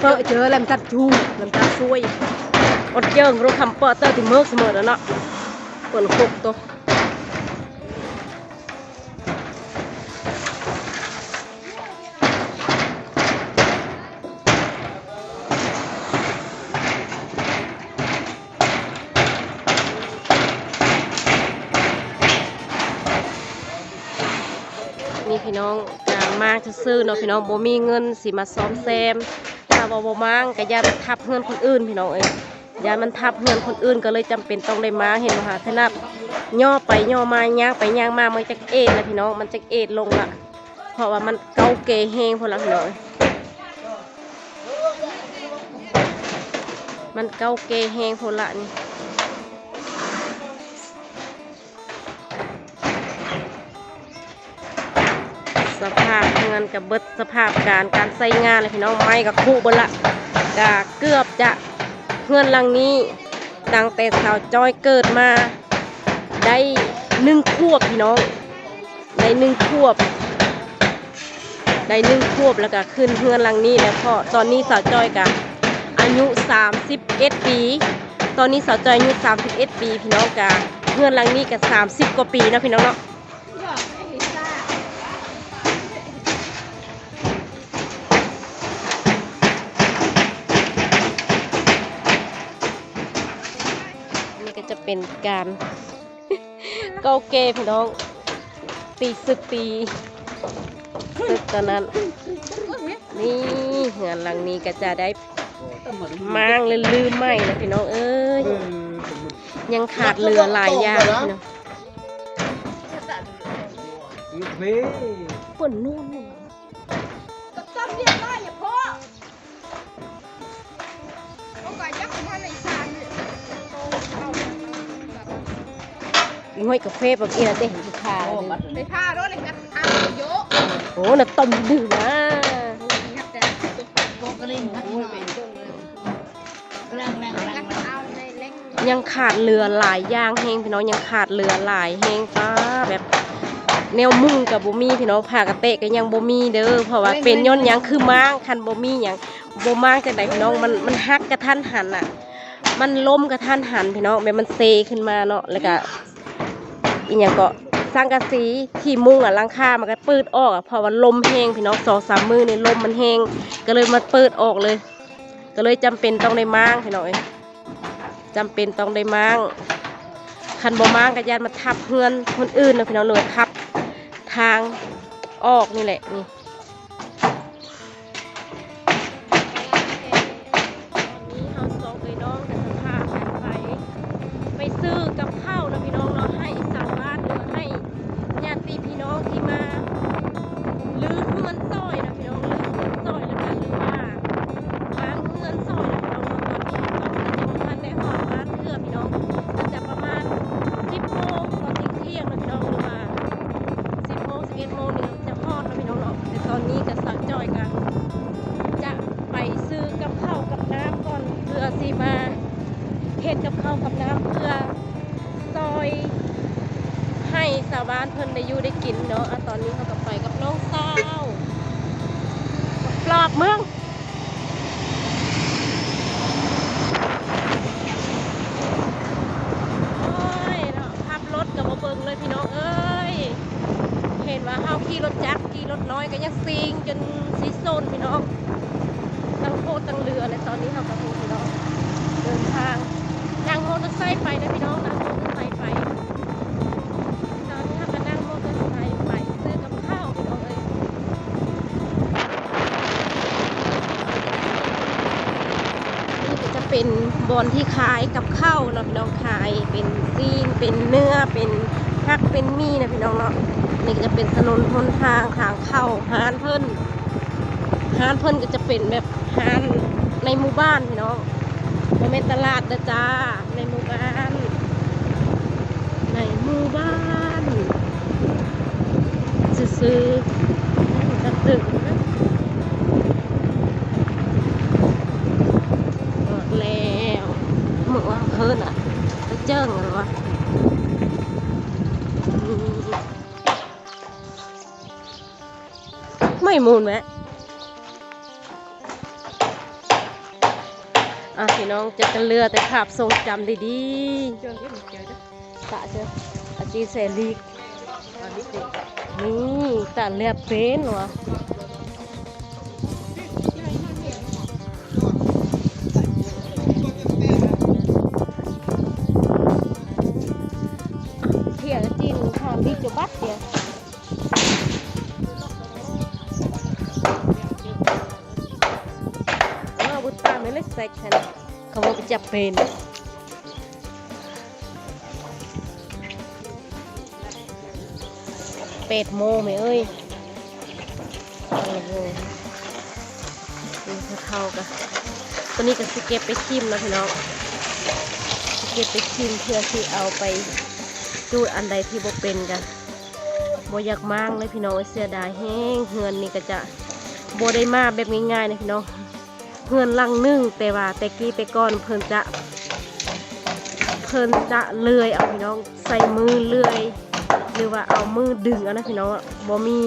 ເປີເຈີ ລຳຕັດຈູ ລຳຕັດຊ່ວຍ ອົດເຈີ ໂຣຄຳເປີເຕີຕິເມີກສະເໝີແລ້ວເນາະ ເປີນຄົກໂຕ. ນີ້ພີ່ນ້ອງ ກະມາຊື່ໆເນາະພີ່ນ້ອງ ບໍ່ມີເງິນຊິມາສ້ອມແຊມ ຖ້າວ່າບໍ່ມ້າງກະຢ້ານມັນທັບເຮືອນຄົນອື່ນພີ່ນ້ອງເອີຍ ຢ້ານມັນທັບເຮືອນຄົນອື່ນ ກໍເລີຍຈຳເປັນຕ້ອງໄດ້ມາ ເຫັນບໍ່ຄະ ຂະໜາດຍໍໄປຍໍມາ ຍ່າງໄປຍ່າງມາ ມັນຈັກເອດລະພີ່ນ້ອງ ມັນຈັກເອດລົງລະ ເພາະວ່າມັນເກົ່າແກ່ແຮງພຸ້ນລະພີ່ນ້ອງເອີຍ ມັນເກົ່າແກ່ແຮງພຸ້ນລະນີ້. ສະພາບເຮືອນກະເບິດສະພາບການ ການໃຊ້ງານແລ້ວພີ່ນ້ອງ ໄມ້ກະຄຸເບິດລະ ກະເກືອບຈະ ເຮືອນຫຼັງນີ້ຕັ້ງແຕ່ສາວຈ້ອຍເກີດມາໄດ້ໜຶ່ງຂວບພີ່ນ້ອງ ໄດ້ໜຶ່ງຂວບ ໄ ໄດ້ໜຶ່ງຂວບ ແລ້ວກະຂຶ້ນເຮືອນຫຼັງນີ້ແລ້ວເພາະ ຕອນນີ້ສາວຈ້ອຍກະອາຍຸສາມສິບເອັດປີ. ຕອນນີ້ສາວຈ້ອຍອາຍຸສາມສິບເອັດປີ ພີ່ນ້ອງ. ກະເຮືອນຫຼັງນີ້ກະສາມສິບກວ່າປີເນາະ ພີ່ນ້ອງເນາະ. ນີ້ກະຈະເປັນການເກົ່າແກ່ ພີ່ນ້ອງ ຕີຊຶກ ຕີຊຶກຕອນນັ້ນ. ນີ້ເຮືອນຫຼັງນີ້ກະຈະໄດ້ມ້າງ ຫຼື ຮື້ໃໝ່ນະ ພີ່ນ້ອງເອີຍ. ຍັງຂາດເຫຼືອຫຼາຍຢ່າງ ພີ່ນ້ອງ. ເພິ່ນນອນຢູ່. ໂອ້ຍ ກາເຟປະເກລະເຕ ໄປທາ ໄປທາໂລດເລີຍ. ໂອ້ ນະຕົ້ມດື່ມນະ. ຍັງຂາດເຫຼືອຫຼາຍຢ່າງແຮງ ພີ່ນ້ອງ, ຍັງຂາດເຫຼືອຫຼາຍແຮງ. ປ້າ ແບບແນວມຸງກະບໍ່ມີ ພີ່ນ້ອງ, ຜ້າກະແຕະກະຍັງບໍ່ມີເດີ. ເພາະວ່າເປັນຍ້ອນຫຍັງຄືມ້າງ, ຄັນບໍ່ມີຫຍັງ ບໍ່ມ້າງຈັ່ງໃດ ພີ່ນ້ອງ. ມັນ ມັນຫັກກະທັນຫັນນະ, ມັນລົ້ມກະທັນຫັນ ພີ່ນ້ອງ, ແບບມັນເຊຂຶ້ນມາເນາະ. ແລ້ວກະ ອີ່ຫຍັງເກາະ ສັງກະສີທີ່ມຸງອະ ຫຼັງຄາມັນກະປືດອອກອະ ເພາະວ່າລົມແຮງ ພີ່ນ້ອງ, ສອງສາມມື້ນີ້ລົມມັນແຮງ ກະເລີຍມັນປືດອອກເລີຍ. ກະເລີຍຈຳເປັນຕ້ອງໄດ້ມ້າງ ພີ່ນ້ອງເອີຍ, ຈຳເປັນຕ້ອງໄດ້ມ້າງ. ຄັນບໍ່ມ້າງກະຢ້ານມາທັບເຮືອນຄົນອື່ນເນາະ ພີ່ນ້ອງ, ຫຼືວ່າທັບທາງອອກນີ້ແຫຼະ. ນີ້ ຕອນນີ້ເຮົາສອງເອື້ອຍນ້ອງກະຈະພາກັນໄປ ໄປຊື້ກັບເຂົ້າເນາະ ພີ່ນ້ອງເນາະ, ໃຫ້ຊາວບ້ານ ຫຼືວ່າໃຫ້ ຍາດຕິພີ່ນ້ອງທີ່ມາຮື້ເຮືອນຊ່ອຍນະພີ່ນ້ອງ, ຮື້ເຮືອນຊ່ອຍ ແລ້ວກະຫຼືວ່າມ້າງເຮືອນຊ່ອຍນະພີ່ນ້ອງເນາະ. ຕອນນີ້ເຮົາກະຍັງບໍ່ທັນໄດ້ຮອດບ້ານເທື່ອພີ່ນ້ອງ, ໜ້າຈະປະມານສິບໂມງ ກ່ອນທ່ຽງນະພີ່ນ້ອງ, ຫຼືວ່າສິບໂມງ ສິບເອັດໂມງນີ້ຈະຮອດນະພີ່ນ້ອງເນາະ. ແຕ່ຕອນນີ້ກະສາວຈ້ອຍກະຈະໄປຊື້ກັບເຂົ້າກັບນ້ຳກ່ອນ ເພື່ອຊິມາເຮັດກັບເຂົ້າກັບນ້ຳ ເພື່ອ ຊອຍໃຫ້ຊາວບ້ານເພິ່ນໄດ້ຢູ່ໄດ້ກິນເນາະ. ອາ ຕອນນີ້ເຮົາກະໄປກັບນ້ອງສາວ ປອບເມືອງ. ໂອ້ຍເນາະ ຂັບລົດກະບໍ່ເບິ່ງເລີຍພີ່ນ້ອງເອີຍ, ເຫັນວ່າເຮົາຂີ່ລົດຈັກ ຂີ່ລົດນ້ອຍກະຍັງຊິງຈົນຊິຊົນພີ່ນ້ອງ. ຕັ້ງໂພດຕັ້ງເຫຼືອແຫຼະ ຕອນນີ້ເຮົາກະຮູ້ພີ່ນ້ອງ ເດີນທາງ ນັ່ງມໍເຕີໄຊໄປເດີພີ່ນ້ອງ, ນັ່ງມໍເຕີໄຊໄປ. ຕອນນີ້ເຮົາກະນັ່ງມໍເຕີໄຊໄປຊື້ກັບເຂົ້າພີ່ນ້ອງເອີຍ. ນີ້ກະຈະເປັນບ່ອນທີ່ຂາຍກັບເຂົ້າເນາະພີ່ນ້ອງ, ຂາຍເປັນຊີ້ນ ເປັນເນື້ອ ເປັນຜັກ ເປັນໝີ່ນະພີ່ນ້ອງເນາະ. ນີ້ກະຈະເປັນຖະໜົນຫົນທາງ ທາງເຂົ້າຮ້ານເພິ່ນ. ຮ້ານເພິ່ນກະຈະເປັນແບບຮ້ານໃນໝູ່ບ້ານພີ່ນ້ອງ, ບໍ່ແມ່ນຕະຫຼາດເດີຈ້າ, ໃນໝູ່ບ້ານ ໃນໝູ່ບ້ານຊື່ໆ. ຈັກຕຶກ ຮອດແລ້ວ. ມື້ວານຄືນນະ ໄປເຈີກັນວະ. ໄມ້ມູນແມະ. ອ່ະ ພີ່ນ້ອງ ຈະເຫຼືອແຕ່ພາບຊົງຈຳດີໆ. ຕະເຈີ ອາຈີແສລີກ ນີ້ ຕະເລືອກເປັນຫວາ. ເທຍລະຈີນ ທາງດີຈະບັດເດ. ເອີ ບຸດຕາແມ່ນເລັກແຊກຫັ້ນ ເຂົາເວົ້າໄປຈັບເປັນ ແປດໂມງແມ່ເອີຍ. ໂອ້ໂຫ ນີ້ເຂົ້າກະ ໂຕນີ້ກະຊິເກັບໄປຖິ້ມເນາະພີ່ນ້ອງ, ຊິເກັບໄປຖິ້ມເພື່ອຊິເອົາໄປຈູດ. ອັນໃດທີ່ບໍ່ເປັນກະ ບໍ່ຢາກມ້າງເລີຍພີ່ນ້ອງເອີຍ, ເສຍດາຍແຮງ. ເຮືອນນີ້ກະຈະບໍ່ໄດ້ມາແບບງ່າຍໆນະພີ່ນ້ອງ, ເຮືອນຫຼັງໜຶ່ງ ແຕ່ວ່າແຕ່ກີ້ແຕ່ກ່ອນເພິ່ນຈະ ເພິ່ນຈະເລື່ອຍເອົາພີ່ນ້ອງ, ໃຊ້ມືເລື່ອຍ ຫຼືວ່າເອົາມືດຶງເອົານະພີ່ນ້ອງ, ບໍ່ມີ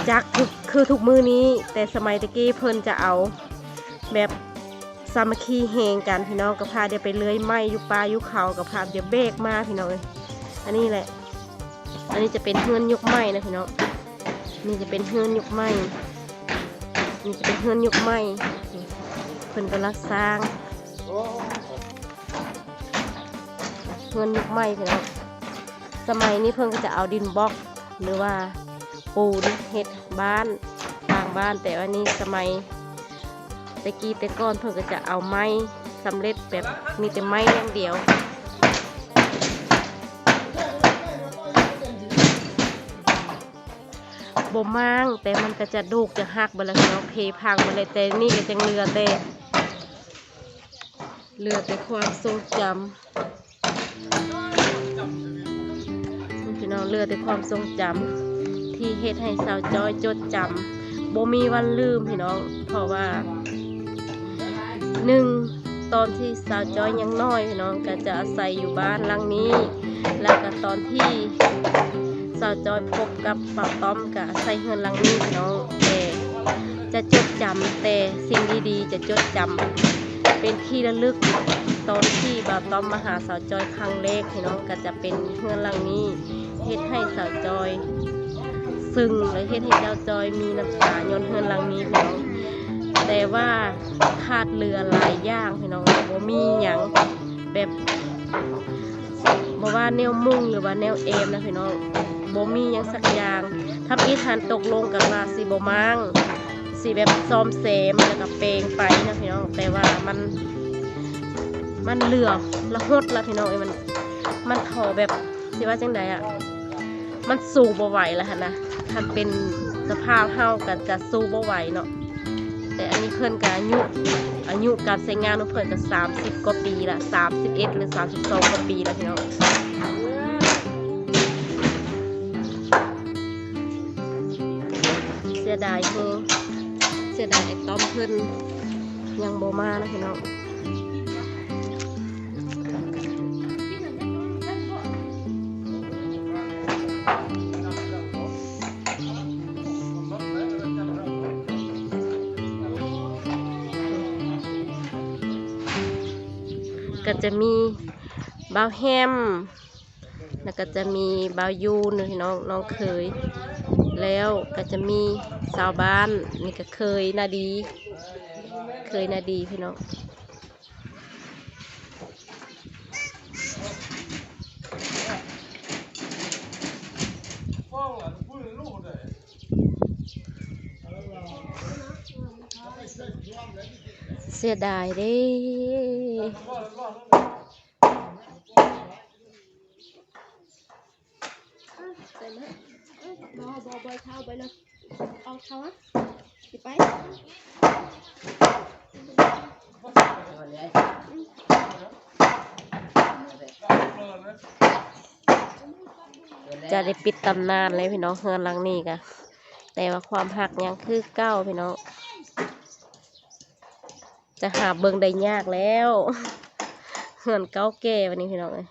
ຈັກຄື ຄືທຸກມື້ນີ້ ແຕ່ສະໄໝແຕ່ກີ້ເພິ່ນຈະເອົາແບບສາມັກຄີແຮງກັນພີ່ນ້ອງ ກໍພາດຽວໄປເລື່ອຍໄມ້ຢູ່ປ່າຢູ່ເຂົາ ກໍພາດຽວແບກມາພີ່ນ້ອງເອີຍ. ອັນນີ້ແຫຼະ ອັນນີ້ຈະເປັນເຮືອນຍຸກໃໝ່ນະພີ່ນ້ອງ ນີ້ຈະເປັນເຮືອນຍຸກໃໝ່ ນີ້ຈະເປັນເຮືອນຍຸກໃໝ່ ເພິ່ນກຳລັງສ້າງເຮືອນຍຸກໃໝ່ພີ່ນ້ອງ. ສະໄໝນີ້ເພິ່ນກໍຈະເອົາດິນບລັອກ ຫຼືວ່າປູນເຮັດບ້ານ ສ້າງບ້ານ ແຕ່ວ່ານີ້ສະໄໝແຕ່ກີ້ແຕ່ກ່ອນເພິ່ນກໍຈະເອົາໄມ້ສຳເລັດ ແບບມີແຕ່ໄມ້ຢ່າງດຽວ ບໍ່ມ້າງ ແຕ່ມັນກໍຈະໂດກຈະຫັກເບິດແລ້ວພີ່ນ້ອງ ເພພັງເບິດແລ້ວ ແຕ່ນີ້ກໍຍັງເຫຼືອແຕ່ ເຫຼືອແຕ່ຄວາມຊົງຈຳ ພີ່ນ້ອງ ເຫຼືອແຕ່ຄວາມຊົງຈຳທີ່ເຮັດໃຫ້ສາວຈ້ອຍຈົດຈຳ ບໍ່ມີວັນລືມພີ່ນ້ອງ ເພາະວ່າ ໜຶ່ງ ຕອນທີ່ສາວຈ້ອຍຍັງນ້ອຍພີ່ນ້ອງ ກໍຈະອາໄສຢູ່ບ້ານຫຼັງນີ້ ແລ້ວກໍຕອນທີ່ສາວຈ້ອຍພົບກັບບ່າວຕ້ອມ ກໍອາໄສເຮືອນຫຼັງນີ້ພີ່ນ້ອງ ແຕ່ຈະຈົດຈຳແຕ່ສິ່ງດີໆ ຈະຈົດຈຳ ເປັນທີ່ລະລຶກຕອນທີ່ບ່າວຕ້ອມມາຫາສາວຈ້ອຍຄັ້ງແລກພີ່ນ້ອງ ກໍຈະເປັນເຮືອນຫຼັງນີ້ ເຮັດໃຫ້ສາວຈ້ອຍຊຶ້ງ ແລະ ເຮັດໃຫ້ສາວຈ້ອຍມີນ້ຳຕາຍ້ອນເຮືອນຫຼັງນີ້ພີ່ນ້ອງ. ແຕ່ວ່າຂາດເຫຼືອຫຼາຍຢ່າງພີ່ນ້ອງ ບໍ່ມີຫຍັງແບບ ບໍ່ວ່າແນວມຸງ ຫຼືວ່າແນວແອ້ມນະພີ່ນ້ອງ ບໍ່ມີຫຍັງສັກຢ່າງ. ທຳອິດຫັ້ນຕົກລົງກັນວ່າຊິບໍ່ມ້າງ ຊິແບບສ້ອມແຊມ ແລ້ວກໍແປງໄປນະພີ່ນ້ອງ ແຕ່ວ່າມັນ ມັນເຫຼືອລະຫົດລະພີ່ນ້ອງເອີຍ ມັນ ມັນທໍ່ແບບ ຊິວ່າຈັ່ງໃດອະ ມັນສູ້ບໍ່ໄຫວລະຫັ້ນນະ ຄັນເປັນສະພາບເຮົາກໍຈະສູ້ບໍ່ໄຫວເນາະ. ແຕ່ອັນນີ້ເພິ່ນກໍອາຍຸ ອາຍຸການໃຊ້ງານຂອງເພິ່ນກໍສາມສິບກວ່າປີລະ ສາມສິບເອັດ ຫຼື ສາມສິບສອງກວ່າປີລະພີ່ນ້ອງ. ເສຍດາຍແຮງ ເສຍດາຍອ້າຍຕ້ອມເພິ່ນຍັງບໍ່ມານະພີ່ນ້ອງ. ກໍຈະມີບ່າວແຮມ ແລ້ວກໍຈະມີບ່າວຢູນພີ່ນ້ອງ ນ້ອງເຂີຍ ແລ້ວກໍຈະມີຊາວບ້ານ ນີ້ກໍເຂີຍນາດີ ເຂີຍນາດີພີ່ນ້ອງ. ເສຍດາຍເດ້. ເອີ ໃສ່ມາ ເອີ ບໍ່ ບໍ່ ບໍ່ເອົາເທົ້າ ບໍ່ເອົາເທົ້າ ຊິໄປ ຈະໄດ້ປິດຕຳນານເລີຍພີ່ນ້ອງ ເຮືອນຫຼັງນີ້ກະ ແຕ່ວ່າຄວາມຮັກຍັງຄືເກົ່າພີ່ນ້ອງ. ຈະຫາເບິ່ງໄດ້ຍາກແລ້ວ ເຮືອນເກົ່າແກ່ບັດນີ້ພີ່ນ້ອງເອີຍ.